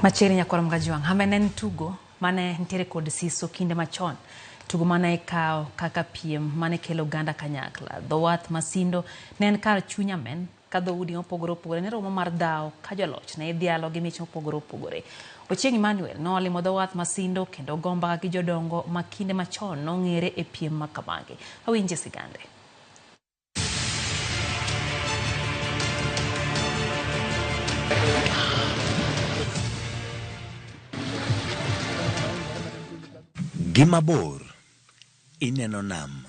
Machiegni nyakwar Mgajwang', Amen en tugo mane nitiere kod siso kinde machon. Tugo mane ikawo kaka piem mane kelo oganda kanyakla. Dho wath ma Sindo ne en kar chuny Amen ka dhoudi mopogore opogore ne romo mar dhawo ka joloch ne idhialo gi mich mopogore opogore. Ochieng' Emmanuel nolimo dho wath ma Sindo kendo ogo mbaka gi jodongo ma kinde machon nong'ere e piem ma kamagi. Awinje sigande. Gi mabor ineno nam,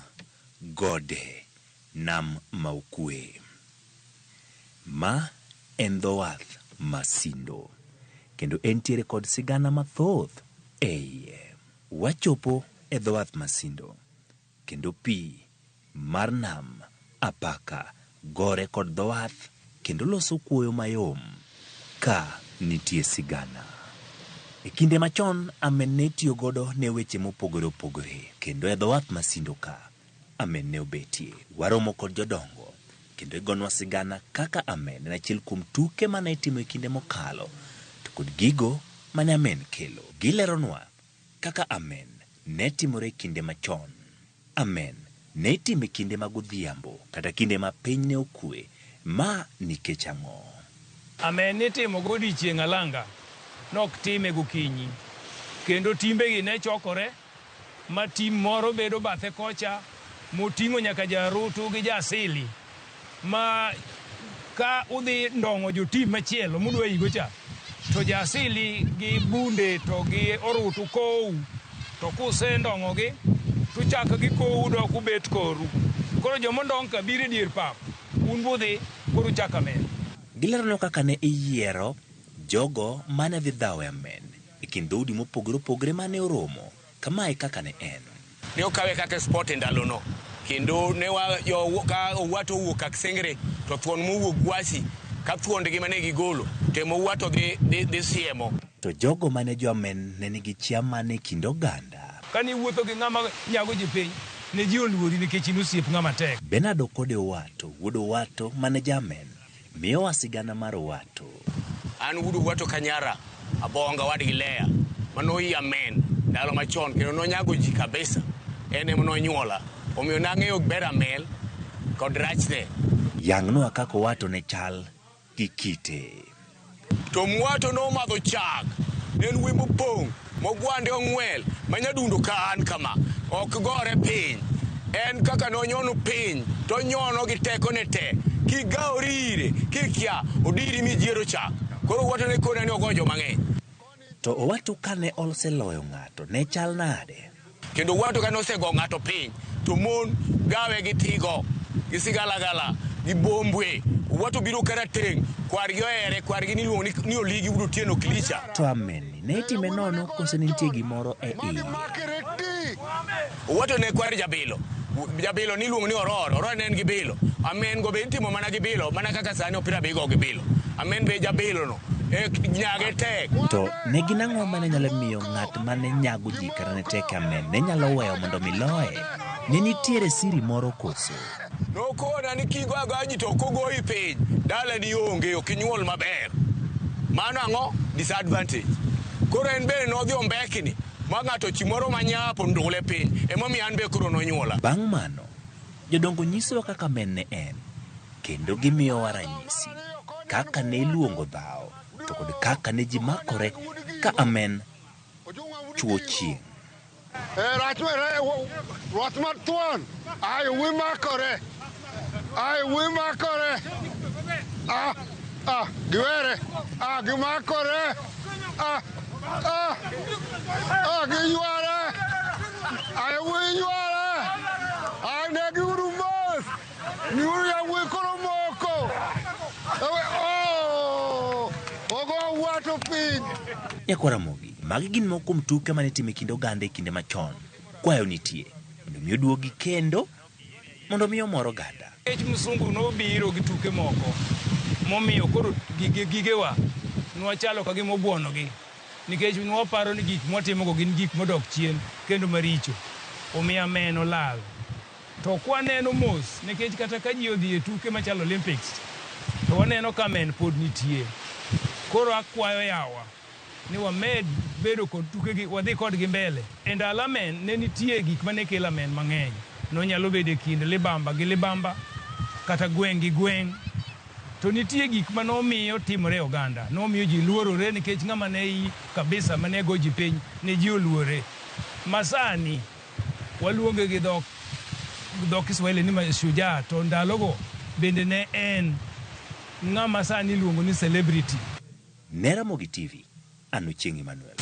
gode, nam ma okwe. Ma en dho wath ma Sindo kendo entiere kod sigana mathoth e iye. Wachopo e dho wath ma Sindo kendo pi mar nam apaka gore kod dho wath kendo loso kuoyo mayom. Ka nitie sigana. E kinde machon amen ne itiyo godo ne weche mopogore opogore kendo e dho wath ma Sindo ka amen ne obetie. Waromo kod jodongo kendo igonwa sigana kaka amen en achiel kuom tuke mane itimo e kinde mokalo to kod gigo mane amen kelo. Gileronwa kaka amen ne timore e kinde machon. Amen ne itimo e kinde mag odhiambo kata kinde ma piny ne okwe. Ma nikech ang'o? Amen nitimo godiechieng' alanga, nok time gokinyi. Kendo timbegi ne chokore ma tim moro bedo bathe kocha moting'o nyaka jarutu gi jaasili ma ka udhi ndong'o jotim machielo mudwa igo cha to jaasili gi bunde to gi orutu kowu to kusendong'ogi tuchako gikowu dok ubet koru. Koro joma ondong' ka biro e dier pap, un budhi koro uchako amen. Gileronwa kaka ne iyiero jogo mane dhi dhawo e amen e kind dhoudi mopogore opogore mane oromo. Kama e kaka ne en. Ne okawe kaka sport e ndalono kendo ne wa, jo, ka Owato owuok Kaksengre to thuon mowuok Gwasi ka thuondgi mane gigolo to ema Owato dhi, dhi, dhi siemo. To jogo mane jo-Amen ne nigi chia mane e kind oganda? Kane iwuotho gi ng'ama nyago ji piny, ne ji oluori nikech in osiep ng'ama tek. Bernard Okode Owato, wuod Owato mane ja-Amen, miyowa sigana mar Owato. An wuod Owato Kanyara, Abonga wadgi Leah, mane oyi Amen ndalo machon kendo nonyago ji kabisa. En ema nonyuola. Omiyo nang'eyo ber Amen kod rachne. Yangnwa kaka Owato ne chal gi kite. To Mwato nomadho chak, ne en wuoyi mopong', mogwande ong'wel, ma nyadundo ka an kama, ok gore piny. En kaka nonyono piny, to onyono gi tekone te. Kigawori ire, kikia, odiri mijiero chak. Koro Owato ne kona ni ogo joma ng'eny. To Owato kane oseloyo ng'ato ne chal nade? Kendo Owato kane osego ng'ato piny, to mon gawe gi tigo, gi sigalagala, gi bombwe. Owato biro karateng', kwargi ohere, kwargi niluongo ni, ni Oligi wuod Otieno Kilicha. To amenni ne itime nono kose ne nitie gimoro e iye? Owato ne kwar jabilo. Jabilo niluongo ni Oror, Oror ne en gi bilo. Amen go be itimo mana gi bilo, mana kaka sani opira be igo gi bilo. Amen be jabilo no. E, nyage tek. To ne gin ang'o mane nyalo miyo ng'at mane nyago ji kata ne tek amen ne nyalo weyo mondo mi loye? Ne nitiere siri moro koso? Nokona ni kigo agoya ji to ok ogoyi piny, dalani onge, ok inyuol maber. Mano ang'o? Disadvantage. Koro en bende nodhi ombekni ma ng'ato chi moro manyap ondule piny, emomiyo an be koro nonyuola. Bang' mano, jodongo nyisowa kaka amen ne en kendo gimiyowa ranyisi kaka ne iluongo dhawo to kod kaka ne ji makore ka amen chuo chieng'. Rach ruath mar thuon ai wi makore ai wi makore ah ah giwere ah gimakore ah ah ah giyware ai wi yware ai ne giuru mos miuru yawuoyi koro moko oh ogo wato piny. Nyakwar Ramogi, magi gin moko kuom tuke mane itimo e kind oganda e kinde machon. Kwayo nitie mondo mi oduogi kendo mondo mi omor oganda. Nikech msungu nobiro gi tuke moko momiyo koro gigewa nwachalo ka gima obuonogi nikech nwaparo ni gik mwatimogo gin gik modok chien kendo maricho. Omiyo amen olal. To kwaneno mos nikech kata ka ji odhi e tuke machalo Olympics to waneno ka amen pod nitie. Koro akwayo yawa ni wamed bedo kod tukegi wadhi kodgi mbele. E ndalo amen ne nitie gik mane kelo amen mang'eny. Nonyalo bedo e kind libamba gi libamba kata gweng' gi gweng'. To nitie gik ma nomiyo timore e oganda. Nomiyo ji luorore nikech ng'ama ne i kabisa mane go ji piny ne ji oluore. Masani waluonge gi dhok dho Kiswahili ni mashujaa to ndalogo bende ne en ng'ama sani iluongo ni celebrity. Ne Ramogi TV, an Ochieng' Emmanuel.